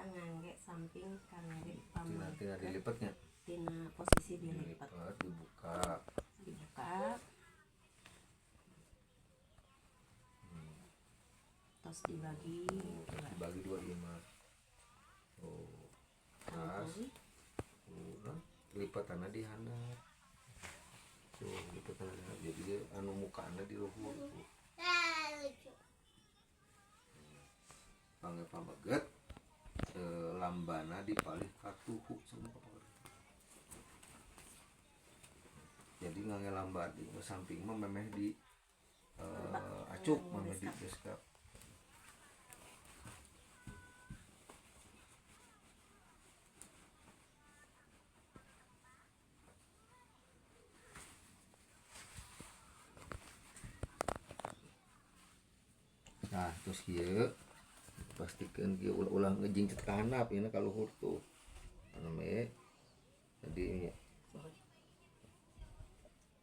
Cara ngangge samping kangge Tina tina pamegel dilipatnya. Tina posisi dilipat. Dilipat, dibuka. Dibuka. Terus dibagi Oh, dua. Dibagi dua lima. Oh, tas. Kantun. Oh, nah, lipatanna di handap. Tuh, lipatanna di handap. Jadi dia anu mukana di luhur tuh. Lucu. Pangge pameget lambana dipalih ka tuhu sama pameget. Jadi ngangge lamba di samping mah memeh di acuk, memeh di beskap. Nah, terus kieu pastikan kieu ulah-ulah ngejingcet ka handap ieu ka luhur tuh. Anu me jadi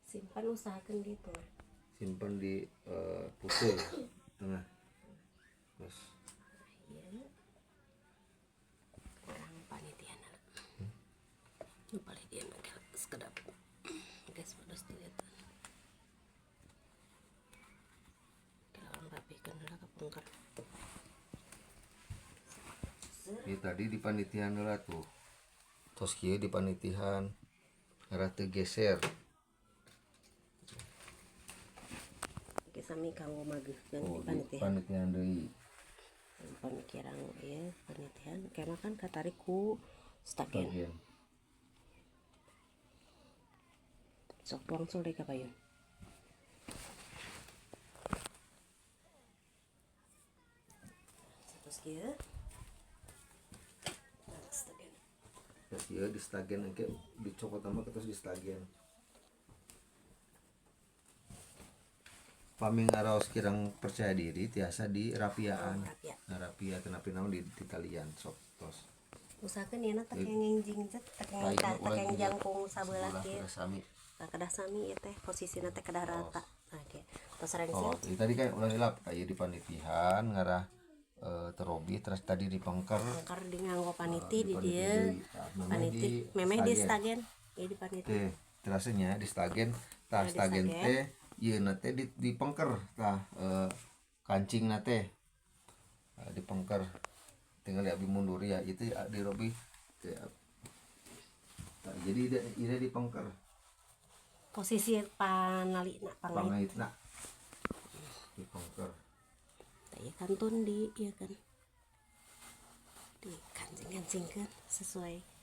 Simpan usahakan di tengah. Simpan di puseur tengah. Terus Iya. Kurang panitiana. Nu panitiana sekedap. Guys, pedas dilihat. Kira rapihkan heula kapungker. Ya tadi di panitihan heula tuh. Tos kieu di panitihan ngarah teu geser. Oke, sami kanggo mageuhkeun Oh, di di panitihan. panitihan deui. Pamikiran ieu panitihan kema kan katarik ku stagen. Stagen. Sok wangsul deui ka payun. Terus kieu. Nah, stagen. Terus ieu di stagen engke dicokot sama terus di stagen. Pami ngaraos kirang percaya diri tiasa di rapiaan. Oh, rapia. Nah, rapia tenapi naon di talian sok tos. Usahakeun ieu na teh kenging jingjet, teh kenging Lain teh ulah kenging jingjet. jangkung sabelah Sebelah kieu. kedah sami. Nah, kedah sami ieu teh posisina teh kedah rata. Nah, kieu. Tos rengse. Oh, jadi tadi kan ulah hilap aya di panitihan ngarah terobi terus tadi dipengker. Pengker di nganggo paniti di di paniti dieu. deui. Tah, memeh Paniti di memeh di stagen. stagen. Ieu di paniti. Teh terasanya di stagen, tah Nah, di stagen stagen. teh ieuna teh di dipengker tah kancingna teh. Dipengker. Tinggal di abi mundur ya itu ya, di robi teh. Tah, jadi ini dipengker. Posisi panalina pangait. Pangaitna dipengker. Tah ieu kantun di ieu kan. Di kancing-kancingkeun sesuai.